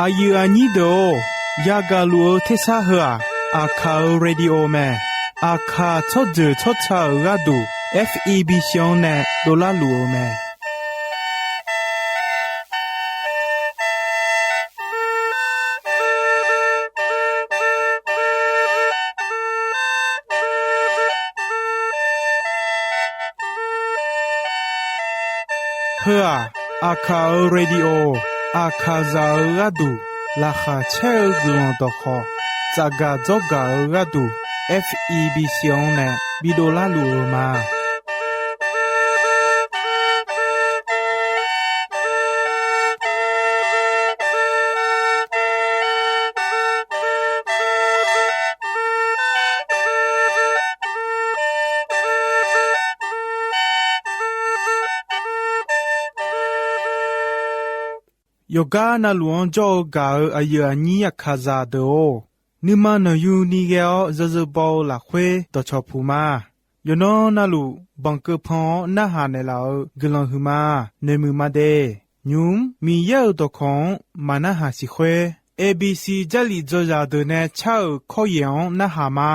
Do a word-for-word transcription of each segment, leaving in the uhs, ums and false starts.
Aqyuif aqnyir deuq-or, yagaq luf-eu tersar heu-aq, Aqkaq-euq radio mae. Aqkaq tsawrjeuq tsawrca-euq gharduq, F E B C-anr nae dovlar luf-eu mae. Heu-aq, Aqkaq-euq radio, Aqkaqzaq-euq gharduq laqkhaq caer-eu guiqlanq dawqkhawq tsafgaq dzawrgaq-eu gharduq, F E B C-anr nae bidov larluf-eu ma. Yawqgar navluf-anr jawr-eu gaq-eu aqyuif aqnyir Aqkaqzaq deuq-or, nuima nanqyuni ghae-awr yawzeu baw-eu lafkhoer dawqcawq puq ma. Yawqnan navluf banqkeuv pan-awr narhaq naeqlaf-eu guiqlanq huiqma. Noeqmuiq ma de. Nymq-mr Miqyaer-euq dawqkawq-anr maqnarhaq siq khoer, A B C Jarlif dzawzaq deuq nae car-euq kawryaeq-anr narhaq ma.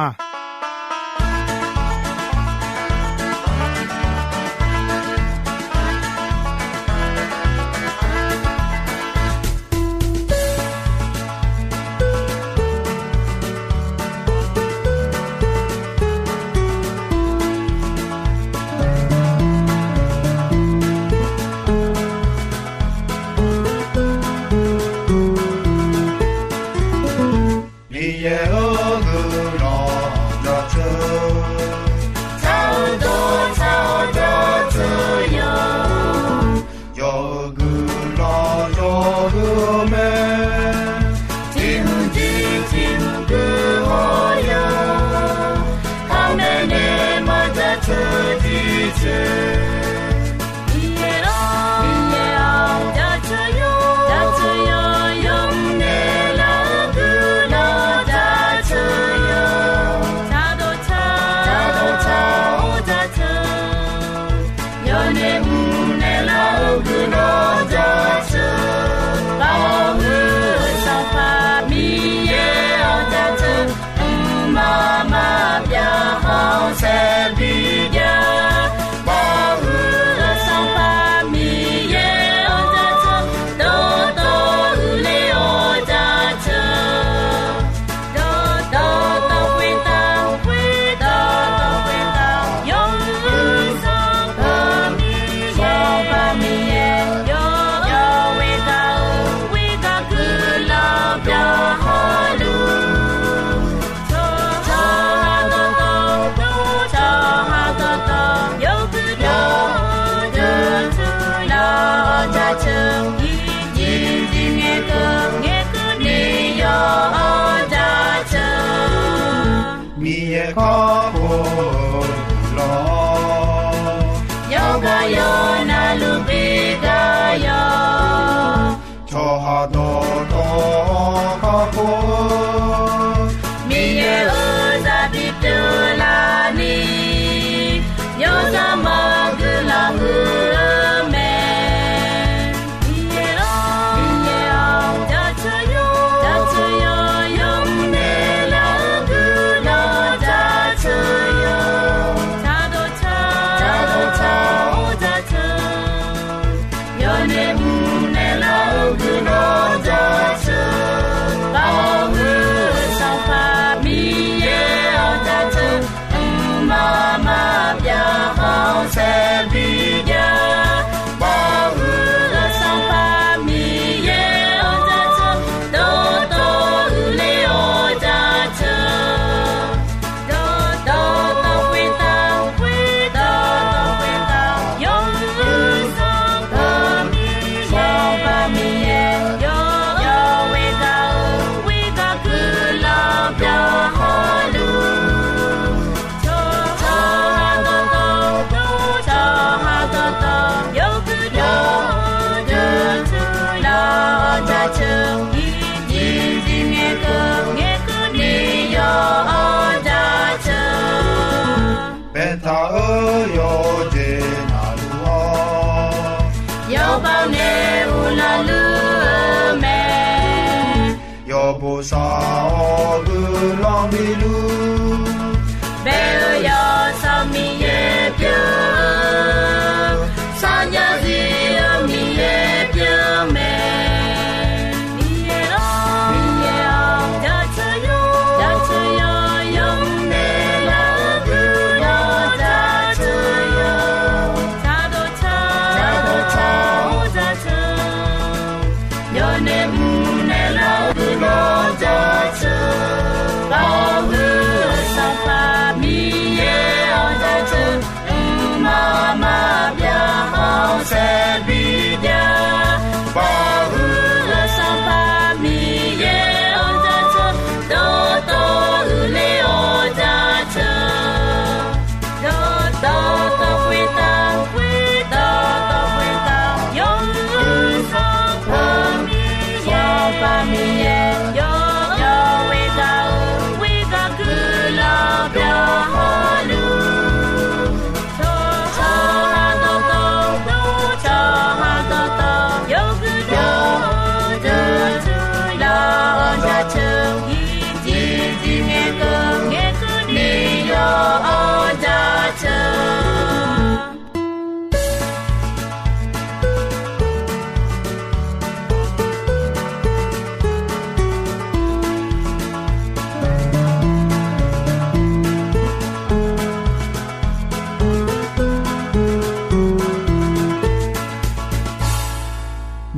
Miqyaer-euq guiqlanq jaceuq, tsaq-eu dawq tsaq-awr jaceuq yawq. Yawq-euq guiqlanq yawq-eu mae. Tiqhmq tiq tiqhmq guihaw yawq, khaqmae nae maqjaceuq tiqceuq. Miqyaer-or, Miqyaer-or, jaceuq yawq, jaceuq yawq, yawmuiq naeqlaf-eu guiqlanq jaceuq yawq. Tsaq dawq tsaq, tsaq dawq tsaq-awr jaceuq, yawqnaeq mrnaeq lar-eu guiqlanq jaceuq. Baoq-eu Sanqpaq Miqyaer-or jaceuq, mqmaq maqbyav khanqsaer bijav. Shaq-awr guiqlanq biluf, bae-eu yawsanr Miqyaer pyeuf-eu, sarjax zir-eu Miqyaer pyeuf-eu mae. Miqyaer-awr, Miqyaer-awr, jaceuq yawr, jaceuq yawr, yawmuiq naeqlaf-eu guiqlanq jaceuq yawr, jadawq taq, jadawq taq-awr jaceuq, yawnaeq mr naeqlaf-eu guiqlanq jaceuq, bawhuiq-eu Sanqpaq Miqyaer-awr jaceuq, mqmaq maqbyav-awr saevbi jav, bawhuiq-eu Sanqpaq Miqyaer-awr jaceuq, dawqtawvluf le-awr jaceuq, dawqtawv dawqtawv khoertav, khoertav dawqtawv khoertav, yawmuiq-eu Sanqpaq Miqyaer, Sanqpaq Miqyaer, yawqjawr khoertav-eu khoertav guiqlanq byaqhawr luf, tsawrhaq dawqtawv, tsawrhaq dawqtawv, yawguiq dawq-eu deuq teular-awr jaceuq, tiqjeq tiqjeq ngaeqkeuv ngaeqkeuv ni yawr-awr jaceuq.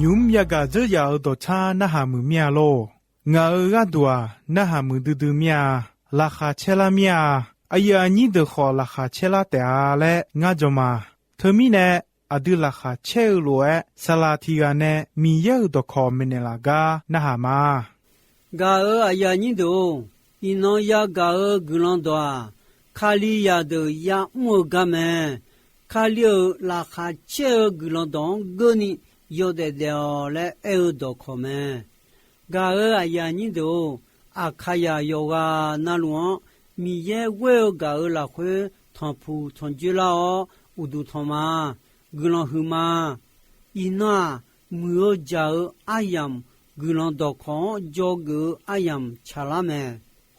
Nymq mr yagaq dzeur yaf-euq dawqtsar narhaq muiq mir-a lor. Ngaq-euq gharduq-aq, narhaq muiqdui dui mir-a. Laqkhaq caer lar mir-a. Aqyuif aqnyir deuq khawf laqkhaq caer lar taef-a laer ngar jan ma. Teumirnae, aqdui laqkhaq caer-eu lof-aer, saqlaq tiq ghaq nae Miqyaer-euq dawqkawq maeqnaeq laf gar narhaq ma. Gaq-euq aqyuif aqnyir deuq-or, iqnan yagaq-euq guiqlanq dawq-aq, Kalizaq deuq ya'mr-eu gar mae. Kali-euq laqkhaq caer-eu guiqlanq dawq-anr geurni yawdaef daef-awq laer aer-eu dawqkawq mae. Gaq-euq aqyuif aqnyir deuq-or, Aqkaqzaq yawqghaq navluf-anr Miqyaer ghoer-eu gaq-euq lafkhoer tanqpuq tanqjoer lar-awr uqduq tanq ma. Guiqlanq huiq ma. Iqnan-aq, muiq-eu jaq-eu aryamq guiqlanq dawqkawq-anr dzawgeuf-eu aryamq tsaqlar mae.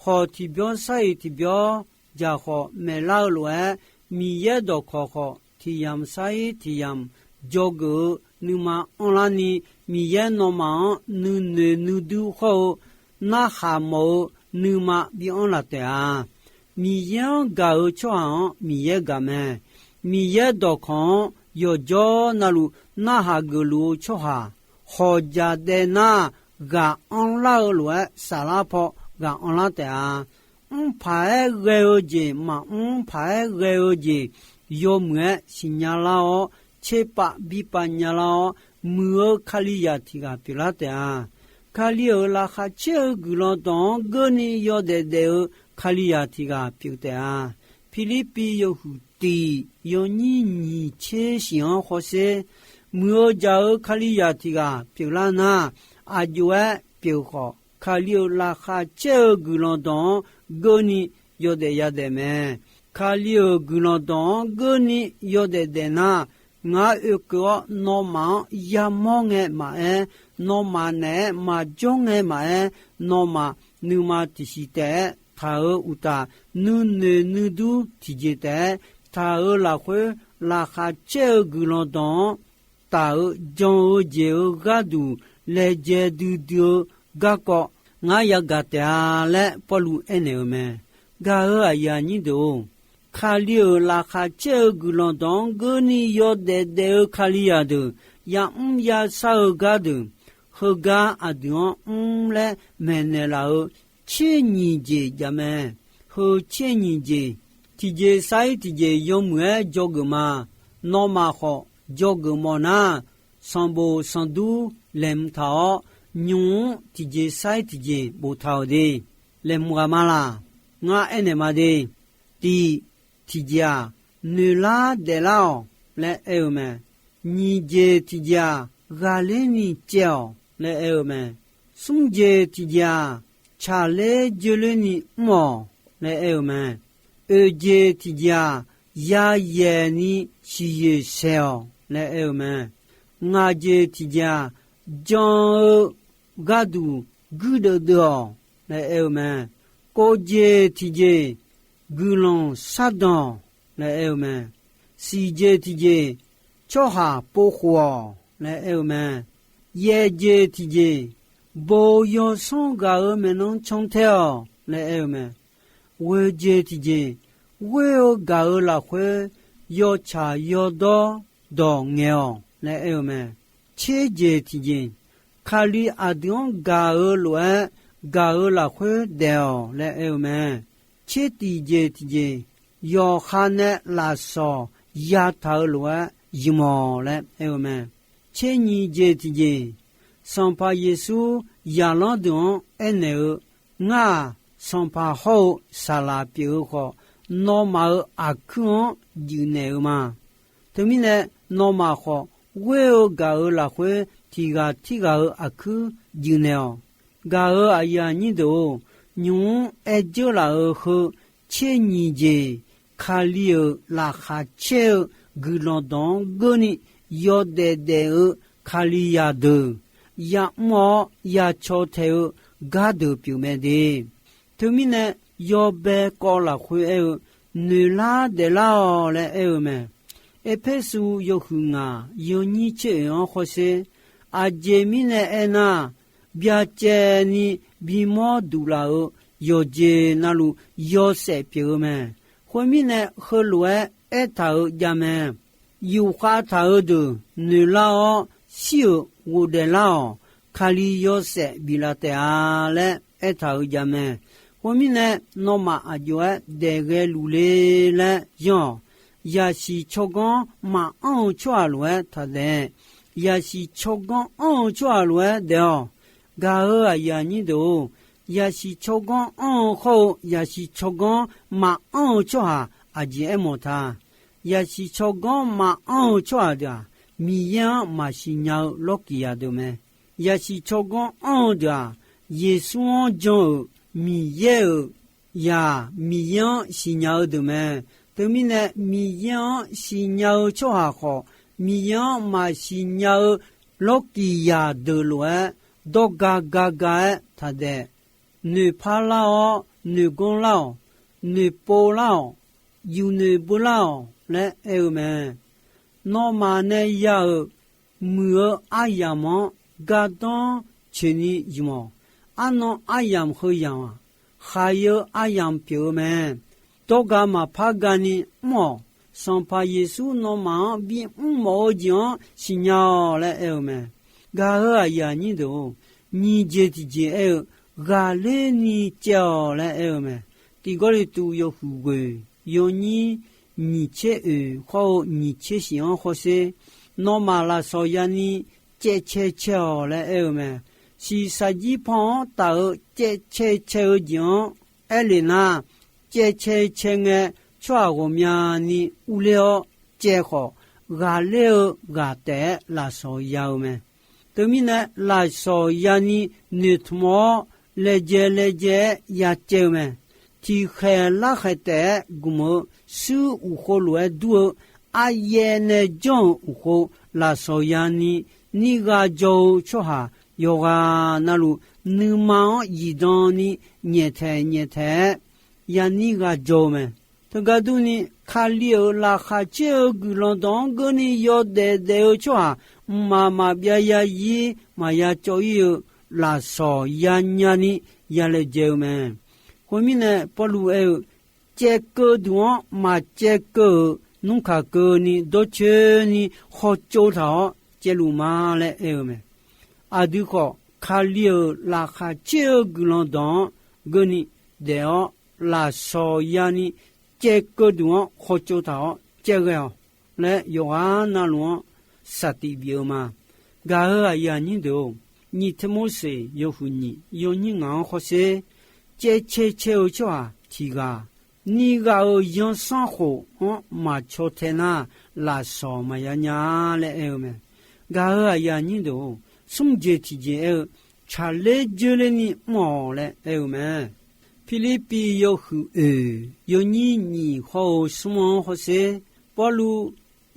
Khawf, tiqbyawr sar-iq tiqbyawr jaq khawf maeqlar-eu lof-aer, Miqyaer dawqkawq khawf tiq yamq sar-ir tiq yamq dzawgeuf-eu nuima anrlar ni, Miqyaer nawmaf-anr nuinoeq nuidur khawr-eu narhaq mawf-eu nuima bi anr laf taef-a. Miqyaer-anr gaq-eu tsawrhaq-anr Miqyaer gaq mae. Miqyaer dawqkawq-anr yawqjawr navluf narhaq geufluf-eu tsawrhaq, hawqjaq daev nar ghaq anrlar-eu lof-aer saflar paw ghaq anrlar taef-a. Mr paq-aer ghae-eu jeq maqmr paq-aer ghae-eu jeq yawmuiq-aer siqnya lar-awr, tserpav birpav nya lar-awr, muiq-eu Kalizaq tiq ghaq pyeuflar taef-a. Kali-euq laqkhaq caer-eu guiqlanq dawq-anr geurni yawdaef daef-eu Kalizaq tiq ghaq pyeuf taef-a. Pirlirpiv yawhuiq tiq yawnyir nyiq tser shiq-anr hawsher, muiq-eu jaq-eu Kalizaq tiq ghaq pyeuflar nar, aqjox-aer pyeuf khawf, Kali-euq laqkhaq caer-eu guiqlanq dawq-anr geurni yawdaef yadaef mae. Kali-euq guiqlanq dawq-anr geurni yawdaef daef nar, ngar oekeuv-awr nawmaf-anr yamawr ngae maqaer, nawmaf naeq-aer maqjawr ngae maqaer, nawmaf nuima tiqsiq taef-aer taq-euq uqtaf, nuinoeq nuidur tiqjeq taef-aer taq-euq lafkhoer, laqkhaq caer-eu guiqlanq dawq-anr taf-eu jan-eu jeq-eu gharduq laejae duidui-eu garkawv ngar yagaq taef-a laer Pawrluv aernaeq-eu mae. Gaq-euq aqyuif aqnyir deuq-or, Kali-euq laqkhaq caer-eu guiqlanq dawq-anr geurni yawdaef daef-eu Kalizaq deuq yamr yashar-eu gardeuq, heugar aqdui-anr mr laer maeqnaeq laf-eu tser nyiq jeq jav mae. Heu tser nyiq jeq, tiqjeq sar-ir tiqjeq yawmuiq-aer dzawgeuf ma. Nawmaf khawf dzawgeuf mawf nar, sanqbof sanqdur laeqhmq taq-awr, nymq-mr tiqjeq sar-ir tiqjeq boftaq-euq de. Laeqhmq ghaq ma laq? Ngar aernaeq ma de. Tiq, tiqjeq-aq, noeqlar daeflar-awq laer aer-eu mae. Nyiq jeq tiqjeq-aq, ghaqler ni caev-awq laer aer-eu mae. Smr jeq tiqjeq-aq, tsaqler joerler ni mr-awq laer aer-eu mae. Oeq jeq tiqjeq-aq, yayaeq ni siqyoeq saeq-awq laer aer-eu mae. Ngaq jeq tiqjeq-aq, jan-eu gharduq guirdeuv deuv-awq laer aer-eu mae. Kov jeq tiqjeq, guiqlanq shardanq-awq laer aer-eu mae. Siq jeq tiqjeq, tsawrhaq povkhof-awq laer aer-eu mae. Yaeq jeq tiqjeq, bo yawsanr gaq-eu maeqnan cantae-awq laer aer-eu mae. Ghoe jeq tiqjeq, ghoer-eu gaq-eu lafkhoer yawtsaq yawdawr dawq ngaeq-awq laer aer-eu mae. Tser jeq tiqjeq, Kali aqdui-anr gaq-eu lof-aer gaq-eu lafkhoer daef-awq laer aer-eu mae. Tser tiqjeq tiqjeq, yawqha nae lafsawq yataq-eu lof-aer ymq-awq laer aer-eu mae. Tser nyiq jeq tiqjeq, Sanqpaq Yeqsur zaqlanr deuq-anr aernaeq-eu, Ngar-aq, Sanqpaq hawr-eu saqlaq pyeuf-eu khawf, nawmaf-euq aqkuir-anr juif naeq-eu ma. Teumirnae, nawmaf khawf, ghoer-eu gaq-eu lafkhoer tiq ghaq tirghaq-euq aqkuir juif naeq-awq. Gaq-euq aqyuif aqnyir deuq-or, nymq-mr aer dzeur laf-euq heu tser nyiq jeq, Kali-euq laqkhaq caer-eu guiqlanq dawq-anr geurni yawdaef daef-eu Kalizaq deuq, ya'mr-awr yacaw taeq-eu gardeuq pyeuf mae de. Teumirnae, yawbae kawv lafkhoer aer-eu, Noeqlar daeflar-awq laer aer-eu mae. Erpersu yawhuiq ngaq yawnyir tser oeq-anr hawsher. Aqjeq mirnae aernar, byacaevni bimawr duq laf-euq yawqjeq navluf yawshaef pyeuf-eu mae. Khoermirnae, heulof-aer aertaq-euq javmae. Yufkhav taq-euq deuq noeqlar-awr, shir-euq ghofdaef lar-awq. Kali yawshaef biflaf taef-a laer aertaq-euq javmae. Khoermirnae, nawmaf aqjox-aer daef ghae luf le laer yanr-awq. Yaqsiq tsawrganr maqanr-eu tsawrhaq lof-aer taqdaef. Yaqsiq tsawrganr anr-eu tsawrhaq lof-aer daef-awq. Gaq-euq aqyuif aqnyir deuq-or, yaqsiq tsawrganr anr-eu khawr-eu yaqsiq tsawrganr maqanr-eu tsawrhaq aqjeq aermawf ta. Yaqsiq tsawrganr maqanr-eu tsawrhaq deuq-aq, Miqyaer-anr maqsiq nya-eu lawrkiq yaq deuq mae. Yaqsiq tsawrganr anr-eu deuq-aq, Yeqsur-anr jan-euq Miqyaer-euq yaq, Miqyaer-anr siqnya-eu deuq mae. Teumirnae, Miqyaer-anr siqnya-eu tsawrhaq khawf, Miqyaer-anr maqsiq nya-eu lawrkiq yaq deuq lof-aer, dawrga gava-aer taqdaef. Noeqpar lar-awr, noeqganr lar-awq, noeqpov lar-awq, yufnoeq beu lar-awq laer aer-eu mae. Nawmaf nae ya-euq muiq-eu aryamq-anr gardanr coeqni ymq-awq. Arnan aryamq heu yamq-aq, khaq-eu aryamq pyeuf-eu mae. Dawrga maqpar gani mr-awq. Sanqpaq Yeqsur nawmaf-anr bimr mawf-eu jeq-anr siqnya-awq laer aer-eu mae. Gaq-euq aqyuif aqnyir deuq-or, nyiq jeq tiqjeq aer-eu, ghaqler ni caev-awq laer aer-eu mae. Tiq Gawrliqtu yawhuiq ghoeq yawnyir nyiq tser oeq khawr-eu nyiq tser shif-anr hawsher. Nawmaf lafsawq yani caev cae cae-awq laer aer-eu mae. Shiqshaq jir paw-anr taf-eu caev cae cae-eu jeq-anr aer lef nar, caev cae cae ngae, tsawrhaq ghawqmyani urler-awr caev khawf, ghaqler-eu ghaq taef-aer lafsawq ya-eu mae. Teumirnae, lafsawq yani noeqtmq-awr laejae laejae-aer ya caev-eu mae. Tiqkhaeq larkhaeq taef-aer gmq-eu shuir uqkhov lof-aer dur-eu aryaer nae janr-euq uqkhov lafsawq yani nir gha jaw-eu tsawrhaq yawqghaq navluf, nuima-anr zifdan ni nyaeftaeq nyaeftaeq-aer yanir gha jaw-eu mae. Teugar durni, Kali-euq laqkhaq caer-eu guiqlanq dawq-anr geurni yawdaef daef-eu tsawrhaq mqmaq maqbyav yazir maqya cawv ir-eu lafsawq yanya ni ya laejae-eu mae. Khoermirnae, Pawrluv aer-eu, caevkeuv duq-anr maqcaevkeuv-euq nmr kaq keuvni dawrcoeni hawtsov taq-awr caevluf ma laer aer-eu mae. Aqdui khawf, Kali-euq laqkhaq caer-eu guiqlanq dawq-anr geurni daef-awr, lafsawq yani caevkeuv duq-anr hawtsov taq-awr caevghae-awq laer yawqghaq navluf-anr saqtiq bif-eu ma. Gaq-euq aqyuif aqnyir deuq-or, nyiq Tirmorseq yawhuiq nyiq yawnyir ngaq-anr hawsher. Caevcae cae-eu tsawrhaq tiq ghaq, nir gha-euq yansanr khof-anr maqcaw tae nar, lafsawq maqya nya-a laer aer-eu mae. Gaq-euq aqyuif aqnyir deuq-or, smr jeq tiqjeq aer-eu, tsaqler dzeurler ni mr-awq laer aer-eu mae. Pirlirpiv yawhuiq oeq yawnyir nyiq hawr-eu smr-anr hawsher. Pawrluv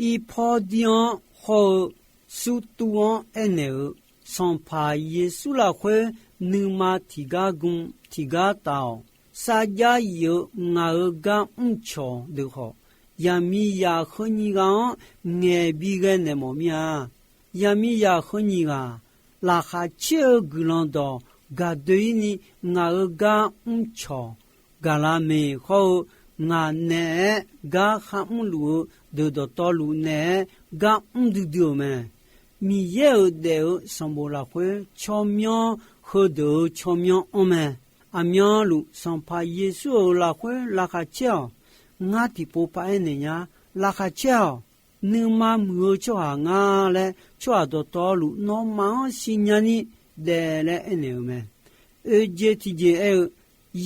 Irpawrdir-anr hawr-eu Surtuv-anr aernaeq-eu, Sanqpaq Yeqsur lafkhoer nuima tiqgar gm tiqgar taf-awq. Sarjax yif-eu ngaq-euq gar mrcawq deuq khawf, yaqmiqzaq heu nyiq ghaq-anr ngaeq bighae naeq mawf mir-a. Yaqmiqzaq heu nyiq ghaq, laqkhaq caer-eu guiqlanq dawq gaqdoe-ir ni ngaq-euq gar mrcawq gaqla maeq hawr-eu, ngaq naeq-aer gar kharmr luf-eu deuq dawqtawvluf naeq-aer gar mr duidui-euq mae. Miqyaer-euq daef-eu sanqbof lafkhoer tsawrmyanr heudeuq-euq tsawrmyanr anr mae. Aqmyanluf Sanqpaq Yeqsur-euq lafkhoer laqkhaq caer-awq. Ngar tiqpov paraer naeq nya. Laqkhaq caer-awq. Nuima muiq-eu tsawrhaq nga laer tsawrhaq dawqtawvluf nawmaf-anr siqnya ni daef laer aernaeq-euq mae. Oeq jeq tiqjeq aer-eu,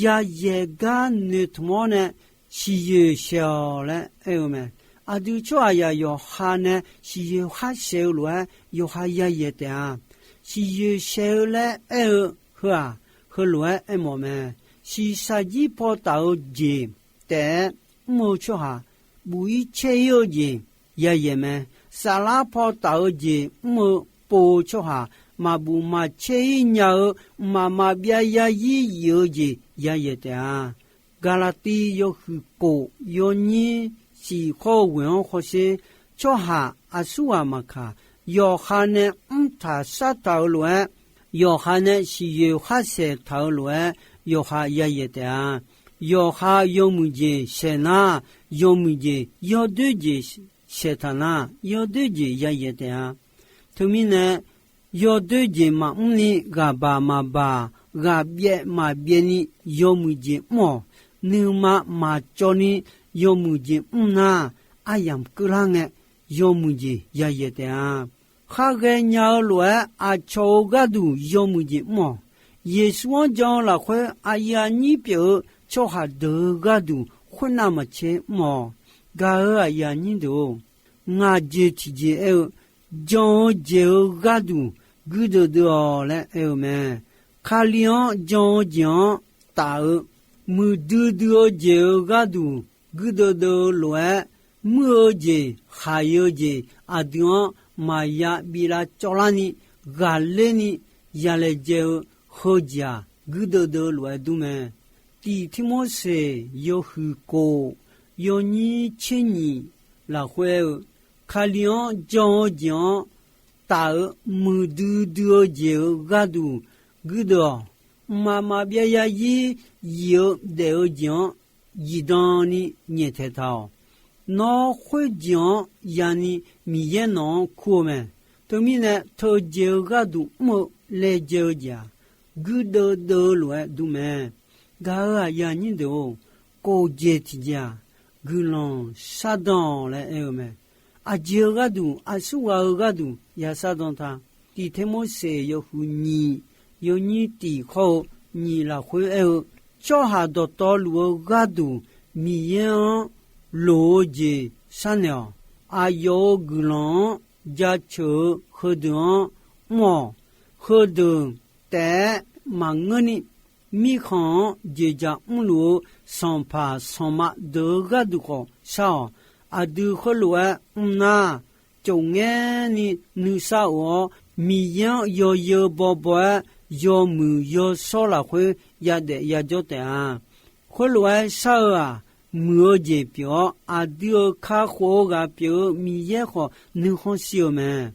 yayaeq gar noeqtmq-awr nae siqyoeq shaeq-awq laer aer-eu mae. Aqdui tsawrhaqzaq yawqha nae siqyoeq khar shaeq-eu lof-aer yawqha yayaeq taef-a. Siqyoeq shaeq-eu laer aer-eu heu-aq, heulof-aer aermawf mae. Shiqshaq jir paw taf-eu jeq taef-aer mr-eu tsawrhaq, buf-ir caer-ir-eu jeq yayaeq mae. Saflar paw taf-eu jeq mr-eu pov-eu tsawrhaq, maqbuf maqcaer-ir nya-eu, mqmaq maqbyav yarzir yif-eu jeq yayaeq taef-a. Gaqlaqtiv yawhuiq kof yawnyir siq khawr-eu ghoeq-anr hawsher, tsawrhaq aqsurghaq maqkaq, yawqha nae mrtaq sartaq-euq lof-aer, yawqha nae siqyoeq khar shaeq taq-euq lof-aer, yawqha yayaeq taef-a. Yawqha yawmuiq jeq shaeq nar, yawmuiq jeq yawdoer jeq shaeq taq nar, yawdoer jeq yayaeq taef-a. Teumirnae, yawdoer jeq maqmr ni ghaqbaq maqbaq, ghaqbyaev maqbyaev ni yawmuiq jeq mr-awq. Nuima maqcawv ni yawmuiq jeq mr nar, aryamq keuvlar ngae, yawmuiq jeq yayaeq taef-a. Khar ghaenya-eu lof-aer aqcawq-euq gharduq yawmuiq jeq mr-awq. Yeqsur-anr jan-eu lafkhoer aqyuif aqnyir pyeuf-eu tsawrhaq deuq-euq gharduq khoernav maqtser mr-awq. Gaq-euq aqyuif aqnyir deuq-or, ngaq jeq tiqjeq aer-eu, jan-eu jeq-euq gharduq guirdeuv deuv-awq laer aer-eu mae. Kali-anr jan-eu jeq-anr taf-eu, muiqdui dui-eu jeq-euq gharduq guirdeuv deuv-eu lof-aer, muir-eu jeq, khaq-eu jeq, aqdui-anr maqya biflav cawvlar ni, ghaqler ni, yalaejae-eu heujeq-aq, guirdeuv deuv-eu lof-aer dur mae. Tiq Tirmorseq yawhuiq kof yawnyir tser nyiq lafkhoer aer-eu, Kali-anr jan-eu jeq-anr taf-eu, muiqdui dui-eu jeq-euq gharduq guirdeuv-awq. Mqmaq maqbyav yarzir yif-eu daef-eu jeq-anr zifdan ni nyaeftaeq taq-awq. Nawr khoerjeq-anr yani Miqyaer nawq-anr kur-eu mae. Teumirnae, teujeq-euq gharduq mr-eu laejae-eu jeq-aq, guirdeuv deuv-eu lof-aer dur mae. Gaq-euq aqyuif aqnyir deuq-or, kof jeq tiqjeq-aq, guiqlanq shardan-awq laer aer-eu mae. Aqjeq-euq gharduq, aqsurghaq-euq gharduq ya shardan ta. Tiq Tirmorseq yawhuiq nyiq yawnyir tiq khawr-eu nyiq lafkhoer aer-eu, tsawrhaq dawqtawvluf-eu gharduq Miqyaer-anr loq-eu jeq sharnaeq-awq. Aqyawf-euq guiqlanq-anr jaceuq-eu heudeuq-anr mr-awq. Heudeuq taef-aer maqngeurni, mirkhanq-anr jeqjaq mrluf-eu sanqpaq sanqma deuq-euq gharduq khawf shar-awq. Aqdui khoerlof-aer mr nar, cofngaer ni nuisar of-awr, Miqyaer-anr yawzeu bawbaw-aer yawmuiq yawshawr lafkhoer yadaef yajawr taef-a. Khoerlof-aer shar-eu-aq, muiq-eu jeq pyeuf-awr, aqdui-euq kakhof-eu ghaq pyeuf-eu Miqyaer khawf nuikhanr shir-eu mae.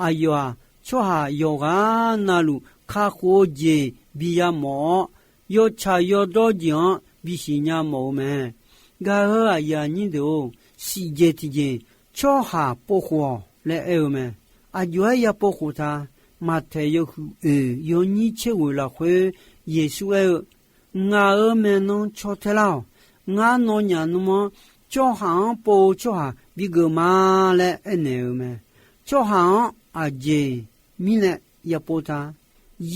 Aqyawf-aq, tsawrhaq yawqghaq navluf kakhof-eu jeq bi yamawf-awr, yawtsaq yawdawr jeq-anr bisiq nya mawf-eu mae. Gaq-euq aqyuif aqnyir deuq-or, siqjeq tiqjeq, tsawrhaq povkhof-awq laer aer-eu mae. Aqjox-aer ya povkhof ta. Maqtaeq yawhuiq oeq yawnyir tser ghoeq lafkhoer Yeqsur aer-eu, Ngaq-euq maeqnan caw tae lar-awq. Ngar nawnyaf nmr-anr tsawrhaq-anr pov-eu tsawrhaq bigeuf ma laer aernaeq-eu mae. Tsawrhaq-anr aqjeq mirnae ya pov ta.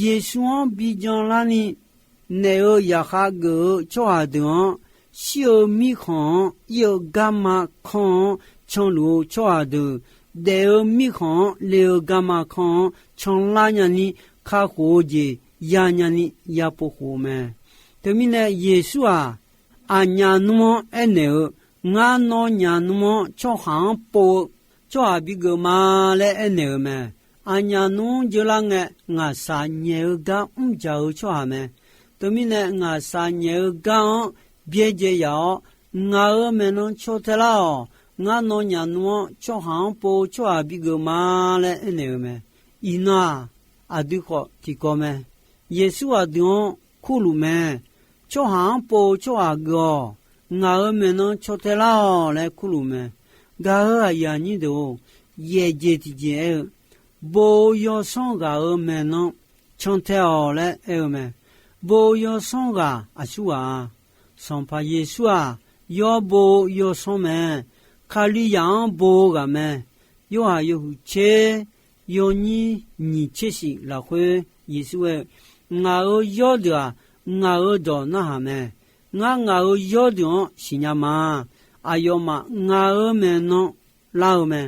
Yeqsur-anr bi janlarni, naef-euq zaqkhav geuf-eu tsawrhaq deuq-anr, shir-eu mirkhanq-anr ir-eu garma kanr-anr canluf-eu tsawrhaq deuq, daef-eu mirkhanq-anr le-eu garma kanr-anr canlar nyani, kakhof-eu jeq yanya ni ya povkhof-eu mae. Teumirnae Yeqsur-aq, aqnyaf nmr-anr aernaeq-eu, Ngar nawnyaf nmr-anr tsawrhaq-anr pov-eu tsawrhaq bigeuf ma laer aernaeq-eu mae. Aqnyaf nmr jeurlar ngae, ngaqshaq nyaef-eu gar mrjaq-eu tsawrhaq mae. Teumirnae, ngaqshaq nyaef-eu gar-anr byaerdzae yaf-awr, ngaq-euq maeqnan caw tae lar-awq. Ngar nawnyaf nmr-anr tsawrhaq-anr pov-eu tsawrhaq bigeuf ma laer aernaeq-eu mae. Iqnan-aq, aqdui khawf tiqkawv mae. Yeqsur aqdui-anr kurluf mae. Tsawrhaq-anr pov-eu tsawrhaq geuf-awq. Ngaq-euq maeqnan caw tae lar-awq laer kurluf mae. Gaq-euq aqyuif aqnyir deuq-or, yaefjeq tiqjeq aer-eu, bo-eu yawsanr ghaq-euq maeqnan can tae-awq laer aer-eu mae. Bo-eu yawsanr ghaq aqsur ghaq-a? Sanqpaq Yeqsur-aq, yawr bo-eu yawsanr mae. Kalizaq-anr bo-eu ghaq mae. Yorhaq yawhuiq tser, yawnyir nyiq tser shif lafkhoer Yeqsur aer-eu, Ngaq-euq yawrdeuq-aq, ngaq-euq dawq narhaq mae. Ngar ngaq-euq yawrdeuq-anr siqnya ma. Aqyawfmaf ngaq-euq maeqnan lar-eu mae.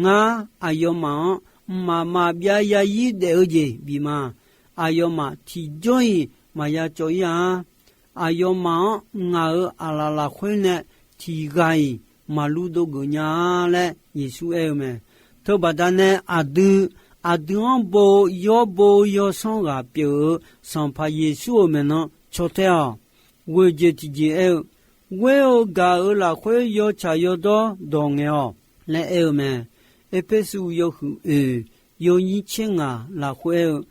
Ngar aqyawfmaf-anr mqmaq maqbyav yarzir daef-eu jeq bif ma. Aqyawfmaf tiqjawr-iq maqya cawv-ir-a. Aqyawfmaf-anr ngaq-euq aqlaf lafkhoer nae tiq ghaq-iq maqlur dov geuf nya-a laer Yeqsur aer-eu mae. Teubaqda nae aqdui, aqdui-anr bo-eu yawr bo-eu yawsanr ghaq pyeuf-eu Sanqpaq Yeqsur-euq maeqnan caw tae-awq. Ghoeq jeq tiqjeq aer-eu, ghoer-eu gaq-euq lafkhoer yawtsaq yawdawr dawq ngaeq-awq laer aer-eu mae. Erpersu yawhuiq oeq, yawnyir tser ngaq lafkhoer aer-eu,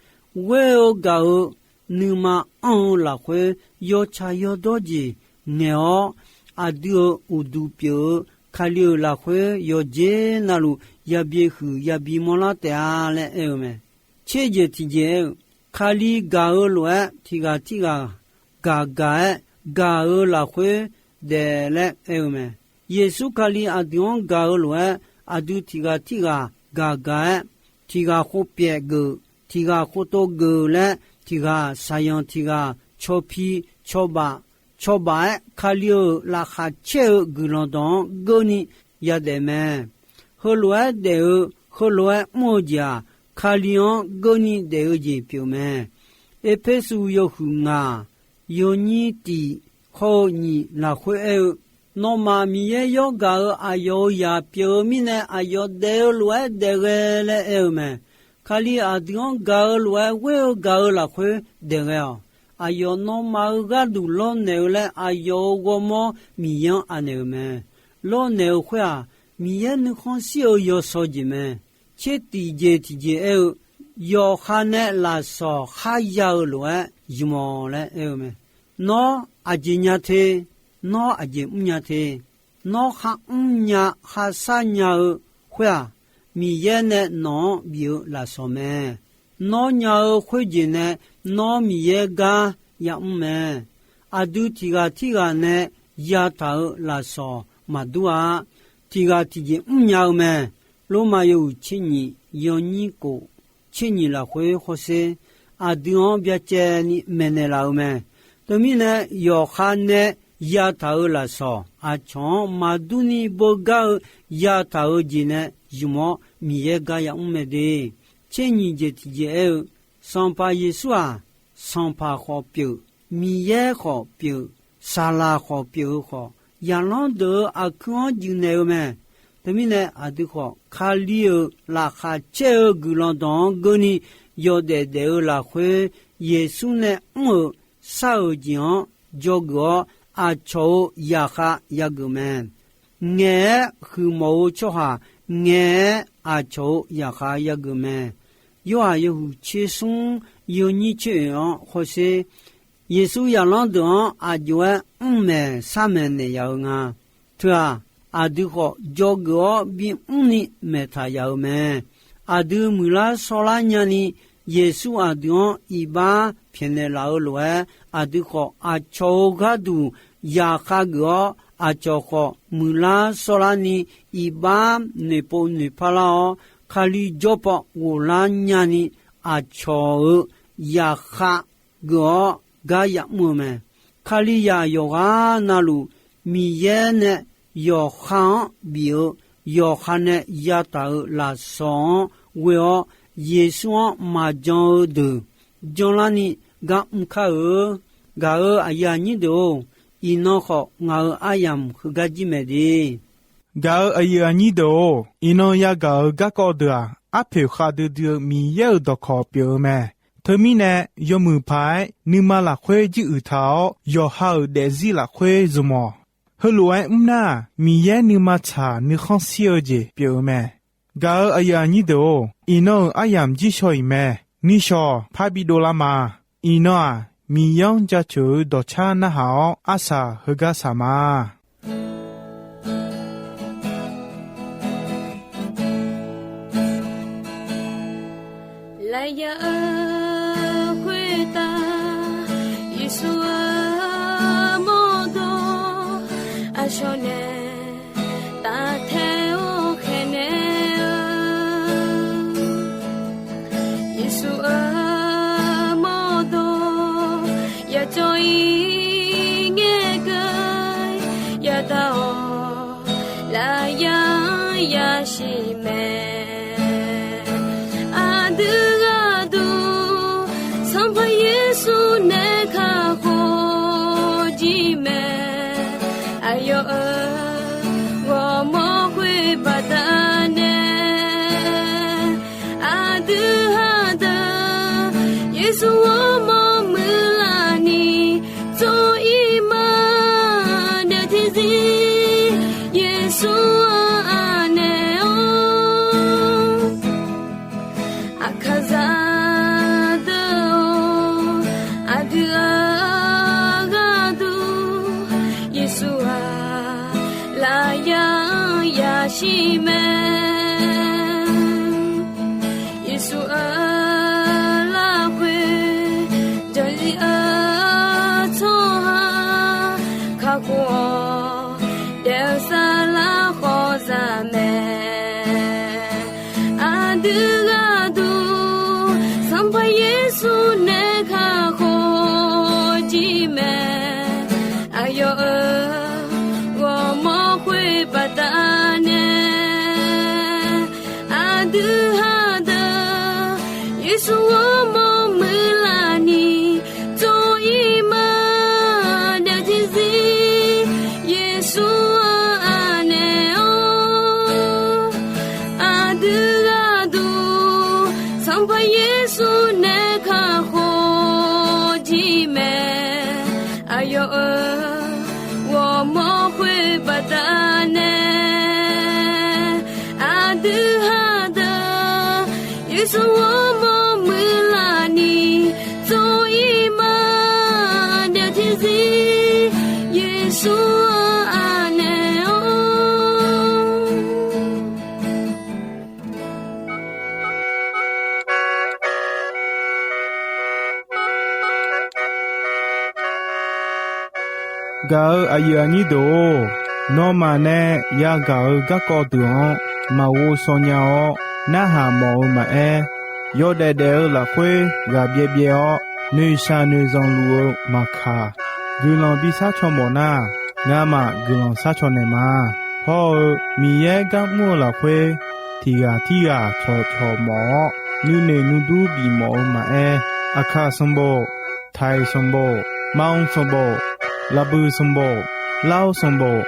ghoer-eu gaq-euq nuima anr-eu lafkhoer yawtsaq yawdawr jeq ngaeq-awr, aqdui-euq uqduq pyeuf-eu Kali-euq lafkhoer yawqjeq navluf yabi huiq yabi mawrlar taef-a laer aer-eu mae. Tser jeq tiqjeq aer-eu, Kali gaq-eu lof-aer tiq ghaq tirghaq gaq gaq-aer gaq-eu lafkhoer daef laer aer-eu mae. Yeqsur Kali aqdui-anr gaq-eu lof-aer, aqdui tiq ghaq tirghaq gaq gaq-aer, tiq ghaq khov pyaeq geuf, tiq ghaq khov tov geuf laer, tiq ghaq saqyanq tiq ghaq cawpi cawbaf cawbaf-aer Kali-euq laqkhaq caer-eu guiqlanq dawq-anr geur ni yadaef mae. Heulof-aer daef-eu, heulof-aer mr-eu jeq-aq, Kali-anr geur ni daef-eu jeq pyeuf mae. Erpersu yawhuiq ngaq, yawnyir tiq, hawr-eu nyiq lafkhoer aer-eu, Nawmaf Miqyaer yawr gaq-euq aqyawf-euq zaq pyeuf-eu mirnae, aqyawf daef-eu lof-aer daef ghae laer aer-eu mae. Kali aqdui-anr gaq-eu lof-aer ghoer-eu gaq-eu lafkhoer daef ghae-awq. Aqyawf nawmaf-euq gharduq lawrnaeq-eu laer aqyawf-euq ghawrmawr Miqyaer-anr anaeq-euq mae. Lawrnaeq-eu khoer-aq, Miqyaer nuikhanr shir-eu yawshawr jeq mae. Tser tiqjeq tiqjeq aer-eu, yawqha nae lafsawq kharya-eu lof-aer zmq-awq laer aer-eu mae. Nawr aqjeq nya te, nawr aqjeq mrnya te, nawr kharmr nya kharshar nya-eu khoer-aq, Miqyaer nae nawq-anr bif-eu lafsawq mae. Nawr nya-eu khoerjeq nae nawr Miqyaer gar yamr mae. Aqdui tiq ghaq tirghaq nae yataq-euq lafsawq maqdur-a. Tiq ghaq tiqjeq mrnya-eu mae. Lormav yawhuiq tser nyiq yawnyir kof tser nyiq lafkhoer hawsher, aqdui-anr byacaevni maeqnaeq laf-eu mae. Teumirnae, yawqha nae yataq-euq lafsawq aqcawq-anr maqdur ni beugar-eu yataq-eu jeq nae zmq-awr Miqyaer gar yamr mae de. Tser nyiq jeq tiqjeq aer-eu, Sanqpaq Yeqsur-aq, Sanqpaq khawf pyeuf, Miqyaer khawf pyeuf, saqlaq khawf pyeuf-eu khawf, zaqlanr deuq-euq aqkuir-anr juif naeq-eu mae. Teumirnae aqdui khawf, Kali-euq laqkhaq caer-eu guiqlanq dawq-anr geur ni yawdaef daef-eu lafkhoer, Yeqsur nae mr-euq shar-euq jeq-anr dzawgeuf-awr, aqcawq-euq zaqkhav yageuf mae. Ngaeq-aer huiqmawf-eu tsawrhaq ngaeq-aer aqcawq-euq zaqkhav yageuf mae. Yorhaq yawhuiq tser smr yawnyir tser oeq-anr hawsher, Yeqsur zaqlanr deuq-anr aqjox-aer mr maeq shar maeq naeq yaf-eu nga. Teu-aq, aqdui khawf dzawgeuf-awr bimr ni maeqtaq yaf-eu mae. Aqdui muiqlar shawrlar nyani, Yeqsur aqdui-anr iqbax pyaeqnaeq laf-eu lof-aer, aqdui khawf aqcawq-euq gharduq zaqkhav geuf-awr, aqcawq khawf muiqlar shawrlar ni iqbax noeqpov noeqpar lar-awr, Kali jawr paw ghoflar nyani, aqcawq-euq zaqkhav geuf-awr gar yamr-eu mae. Kalizaq yawqghaq navluf Miqyaer nae yawqha-anr bif-eu, yawqha nae yataq-euq lafsawq-anr ghoe-awr, Yeqsur-anr maqjan-eu deuq janlarni gar mr kar-eu. Gaq-euq aqyuif aqnyir deuq-or, iqnan khawf ngaq-euq aryamq heugar jir mae de. Gaq-euq aqyuif aqnyir deuq-or, iqnan yagaq-euq garkawv deuq-aq, arpoeq khavdui dui-eu Miqyaer-euq dawqkawq pyeuf-eu mae. Teumirnae, yawmuiq paq-aer nuima lafkhoer jiruiq taq-awr, yawqha-euq daefzir lafkhoer zmq-awq. Heulof-aer mr nar, Miqyaer nuima tsaq nuikhanr shir-eu jeq pyeuf-eu mae. Gaq-euq aqyuif aqnyir deuq-or, iqnan-euq aryamq jir shaw-iq mae. Nishawq parbi dovlar ma. Iqnan-aq, Miqyaer-anr jaceuq-eu dawqcar narhaq-awr arsaq heugar saq ma. Lafyaq-eu khoertav, Yeqsur-euq mawrdo aqcawq nae taftaeq-awr khaeqnaeq-eu, Yeqsur-euq mawrdo yajawr-ir ngae keuv yadaq-awq. Lafyaq-anr yasiq mae. Aqdui gharduq Sanqpaq Yeqsur nae kakhof jir mae. Aqyawf-euq ghawrmawr khoer baqdanae, aqdui haq deuq Yeqsur ghawrmawr muiqlaf ni tsov-ir ma. Daef tiqzir Yeqsur-anr anaeq-awr, aqkaqzaq deuq-or, aqdui-euq gharduq Yeqsur-aq lafyaq-anr yasiq mae. Yeqsur-euq lafkhoer jawqzir-eu tsawrhaq kakhof-awq. Daef-eu saflar khawf zaq mae. Aqdui gharduq Sanqpaq Yeqsur nae kakhof jir mae. Aqyawf-euq ghawrmawr khoer baqdanae, aqdui haq deuq Yeqsur ghawrmawr muiqlaf ni tsov-ir ma. Daef tiqzir Yeqsur-anr anaeq-awr, aqdui gharduq Sanqpaq Yeqsur nae kakhof jir mae. Aqyawf-euq ghawrmawr khoer baqdanae, aqdui haq deuq Yeqsur ghawrmawr muiqlaf ni tsov-ir ma. Daef tiqzir Yeqsur-anr anaeq-awr, Gaq-euq aqyuif aqnyir deuq-or, nawmaf nae yagaq-euq garkawv deuq-anr maqghov shaw nya-awr narhaq mawf-eu maqaer, yawdaef daef-eu lafkhoer ghaq byaev byaev-awr, noeqshaq noeqzanq luf-eu maqkaq, guiqlanq bishar caw mawf nar, ngamaf guiqlanq shar caw naeq ma. Hawr-eu Miqyaer gar mr-eu lafkhoer, tiq ghaq tirghaq cawqcawq mawf-awr, nuinoeq nuidur bif mawf-eu maqaer, Aqkaq sanqbof, Taiq sanqbof, Maqmq sanqbof, Laqbuiq sanqbof, Lar-eu sanqbof,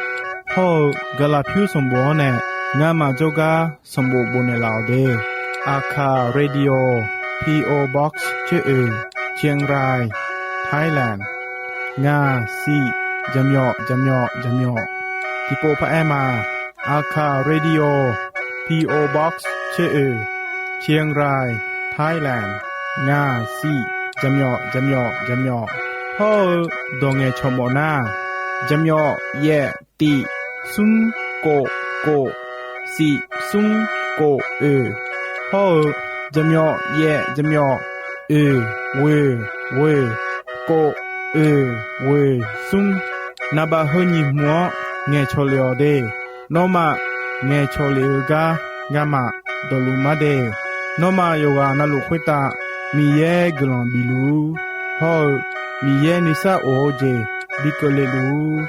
hawr-eu Gaqlaqpyur sanqbof-anr nae ngamaf jawrgar sanqbof bofnaeq laf-awq de. Aqkaq Radio, P O Box tser oeq, Chiang Rai, Thailand, ngaq siq jaqmyawf jaqmyawf jaqmyawf. Tiqpov paraer ma. Aqkaq Radio, P O Box tser oeq, Chiang Rai, Thailand, ngaq siq jaqmyawf jaqmyawf jaqmyawf. Hawr-eu dawq ngaeqcawq mawf nar, jaqmyawf yaef tiq smr kof kof siq smr kof oeq, hawr-eu jaqmyawf yaef jaqmyawf oeq ghoeq ghoeq kof oeq ghoeq smr. Naqbaf heu nyiq hmq-anr ngaeqcawq lef-awq de. Nawmaf ngaeqcawq lef-eu gar ngamaf dawqluf mar de. Nawmaf yawqghaq navluf khoertav Miqyaer guiqlanq bif luf-ur. Hawr-eu Miqyaer nuisar of-eu jeq bi keuvle luf-ur.